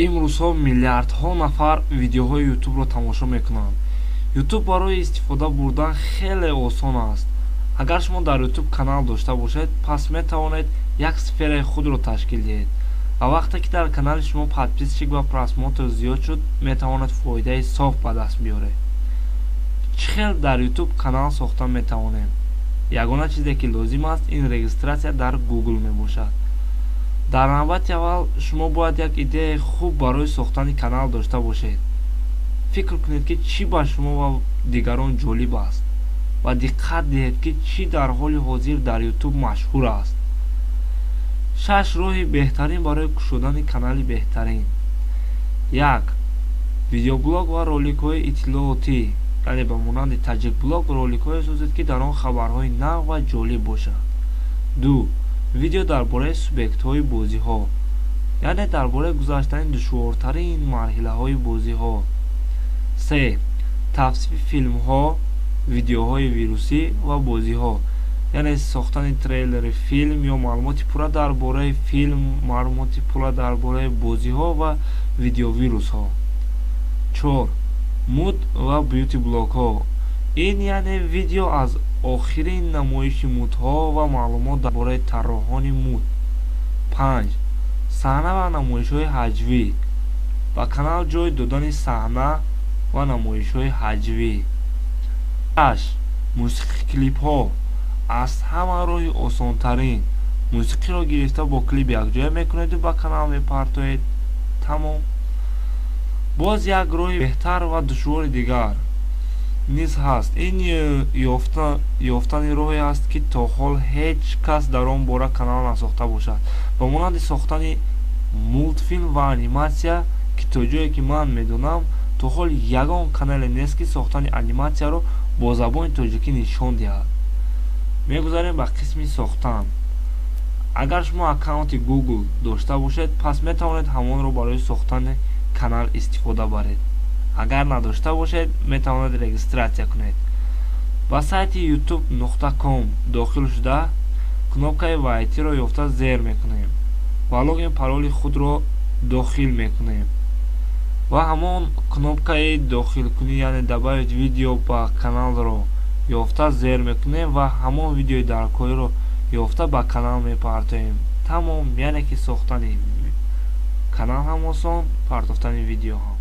Имрӯзҳо миллиардҳо нафар видеоҳои Ютубро тамошо мекунанд. Ютуб барои истифода бурдан хеле осон аст. Агар шумо дар Ютуб канал дошта бошед, пас метавонед як сфераи худро ташкил диҳед ва вақте ки дар канали шумо подписчик ва просмотр зиёд шуд, метавонед фоидаи соф ба даст биёред. Чӣ хел дар Ютуб канал сохта метавонем? Ягона чизе, ки лозим аст, ин регистрация дар Google мебошад. Дар навбати аввал шумо бояд як идеяи хуб барои сохтани канал дошта бошед. Фикр кунед, ки чӣ ба шумо ва дигарон ҷолиб аст, ва диққат диҳед, ки чӣ дар ҳоли ҳозир дар Ютуб машҳур аст. Шаш роҳи беҳтарин барои кушодани канали беҳтарин. Як: видеоблог ва роликҳои иттилоотӣ, яъне ба монанди Таҷикблог роликҳое созед, ки дар он хабарҳои нав ва ҷолиб бошад. Ду: видео дар бораи сюжетҳои бозиҳо, яъне дар бораи гузаштани душвортарин марҳилаҳои бозиҳо. Се: тавсифи филмҳо, видеоҳои вирусӣ ва бозиҳо, яъне сохтани трейлери филм ё маълумоти пурра дар бораи филм, маълумоти пурра дар бораи бозиҳо ва видеовирусҳо. Чор: мӯд ва бьюти блогҳо. Ин яъне видео аз охирин намоиши мӯдҳо ва маълумот дар бораи тарроҳони мӯд. Панҷ: саҳна ва намоишҳои ҳаҷвӣ, ба канал ҷой додани саҳна ва намоишҳои ҳаҷвӣ. Шаш: мусиқи клипҳо. Аз ҳама роҳи осонтарин: мусиқиро гирифта, бо клип якҷоя мекунеду ба канал мепартоед. Тамом. Боз як роҳи беҳтар ва душвори дигар низ ҳаст. Ин ёфтани роҳе аст, ки то ҳол ҳеҷ кас дар он бора канал насохта бошад, ба монанди сохтани мултфилм ва аниматсия, ки то ҷое ки ман медонам, то ҳол ягон канале нест, ки сохтани аниматсияро бо забони тоҷикӣ нишон диҳад. Мегузарем ба қисми сохтан. Агар шумо аккаунти Google дошта бошед, пас метавонед ҳамонро барои сохтани канал истифода баред. Агар надошта бошед, метавонед регистрация кунед. Ба сайти youtube.com дохил шуда, кнопкаи «Войти»-ро ёфта зер мекунем ва логин пароли худро дохил мекунем ва ҳамон кнопкаи дохилкунӣ, яъне «Добавить видео» ба каналро ёфта зер мекунем ва ҳамон видеои даркориро ёфта ба канал мепартоем. Тамом. Яъне ки сохтани канал ҳам осон, партофтани видео ҳам.